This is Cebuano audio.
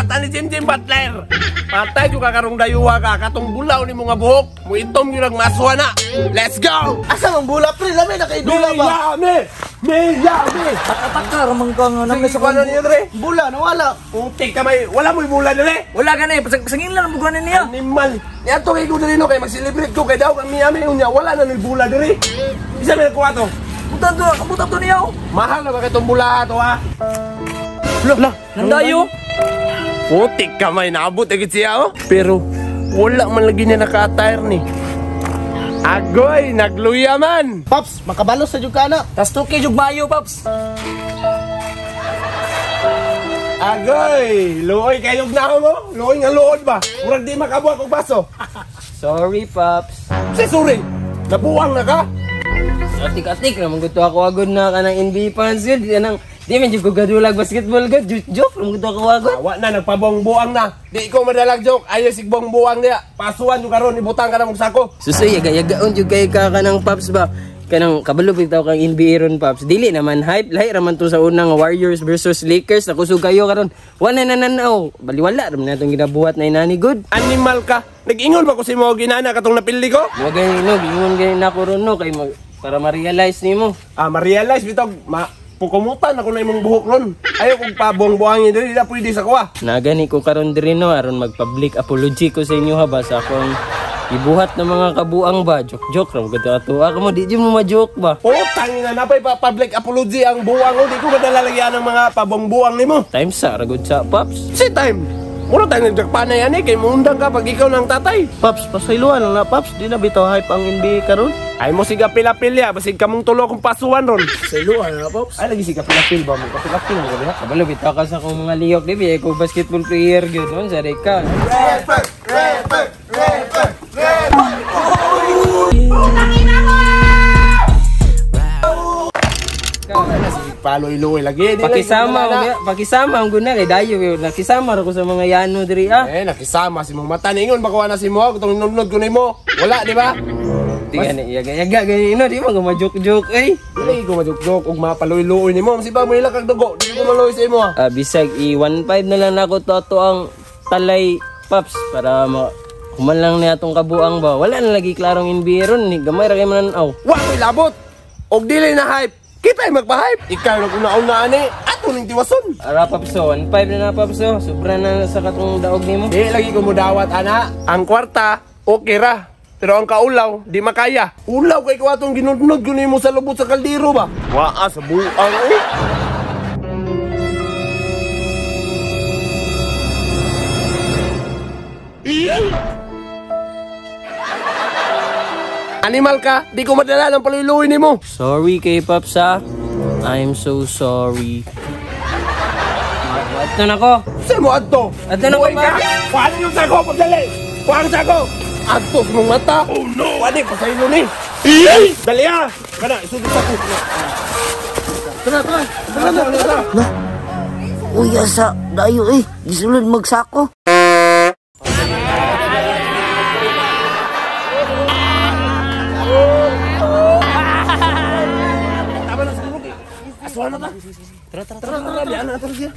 Mata ni Jim Jim Butler. Patay jud ka karong dayuwa ka katong bulaw ni mga buhok. Muitom gyud ang masuha na. Let's go. Asa man bula pre, lami na kay dula ba? Miyami! Miyami! Taka ramang ka nga nang Sige, kuha niyo dre. Bula nawala. Putik ka may wala mo'y bula dre. Wala ka na eh, pasangin lang ang buganan niya. Animal. Niadto kay ko diri no kay mag-celebrate ko kay daw kang Miami unya wala na no'y bula diri. Isa may nakuha to. Butan to, kabutan to niya. Oh. Mahal na ba kay tong bula to ha? Lah, nandayo. Putik ka may naabot agad siya oh. Pero wala man lagi niya naka-attire ni. Agoy, nagluya man. Paps, makabalos sa jud ka na. Tas 2K jug mayo, paps. Agoy, luoy kayog na mo. Luoy nga luod ba? Murag di makabuak og baso. Sorry, Paps. Si sorry. Nabuang na ka. Atik-atik naman gusto ako agad na ka ng NBA fans yun. Di nang di man jud ko gadulag basketball gud. Joke naman gusto ako agad. Wa na nagpabuang-buang na. Di ko madalag joke. Ayo sig buang niya. Pasuan yung karon ibutang ka na mong sako. Susoy yaga-yagaon jud kay ka kanang Paps ba. Kanang kabalo bitaw kang NBA ron Paps. Dili naman hype lahi ra man to sa unang Warriors versus Lakers. Nakusog kayo karon. Wala na nanaw. Baliwala ra man natong ginabuhat na inani good. Animal ka. Nag-ingon ba ko si mo ginana katong napili ko? Mo gani no, gingon gani nako ron no kay mag, para ma-realize nimo. Ah, ma-realize bitaw ma pukumutan ako na imong buhok ron. Ayaw kong pabuang-buangin diri na pwede sa kuha. Nagani ko karon diri no aron mag-public apology ko sa inyo ha ba sa akong ibuhat ng mga kabuang ba. Joke joke ra gud ato. Ako mo di jud mo ma-joke ba. Putang ina napay pa public apology ang buang ko. Di ko madala lagi ang mga pabuang-buang nimo. Time sa ra gud sa Paps. Si time. Mura tayo nagjakpanay ani kay muundang ka pag ikaw ng tatay. Paps, pasayloan lang na Paps, di na bitaw hype ang NBA karon. Ay mo siga pila-pilya basig kamong tulo kong pasuan ron. Pasayloan na, paps. Ay lagi siga pila-pil ba mo? Kapila-pil mo gabi ha. Kabalo bitaw ka sa akong mga liyok di ba ko basketball player gyud nun sa ka. Paloy-loy lagi. Di lagi Pakisama ko og pakisama ang guna kay dayo gyud. Nakisama ra ko sa mga yano diri ah. Eh, nakisama si mong mata. Ningon ba kuha na si mo? Kung nunod ko nimo. Wala, di ba? Tingnan yaga yaga gani no di man ko ma-joke joke eh. Dili ko majok-jok og mapaloy-loy nimo. Masiba mo ila kag dugo. Dili ko maloy sa imo. Ah, bisag i 15 na lang nako to ato ang talay Paps para ma human lang niya atong kabuang ba. Wala na lagi klarong NBA ron ni gamay ra kay mananaw. Wa ko'y labot. Og dili na hype. Kita ay magpa-hype. Ikaw na una-una ani. Ato ning tiwason. Ara Paps, oh, 15 na na Paps, oh. Sobra na sa katong daog nimo. Di lagi ko mudawat ana. Ang kwarta, okay ra. Pero ang kaulaw, di makaya. Ulaw kay ko atong ginudnod ko nimo sa lubot sa kaldero ba. Waa sa buang eh. Animal ka, di ko madala ng paluy-luy nimo. Sorry kay Paps ah. I'm so sorry. Adto na ko. Sa mo adto. Adto na ko, Buhay ka. Paps. Paano yung sako pagdali? Kuha ang sako. Adto sa mong mata. Oh no. Wani pasaylo ni. Dali ah. Kana isugod sako. Tara, tara. Tara, tara, tara. Uy, asa, dayo eh. Gisulod magsako. Tama na siguro kay. Aswan na ta. Tara, tara, tara, tara. Biyan na tara siya.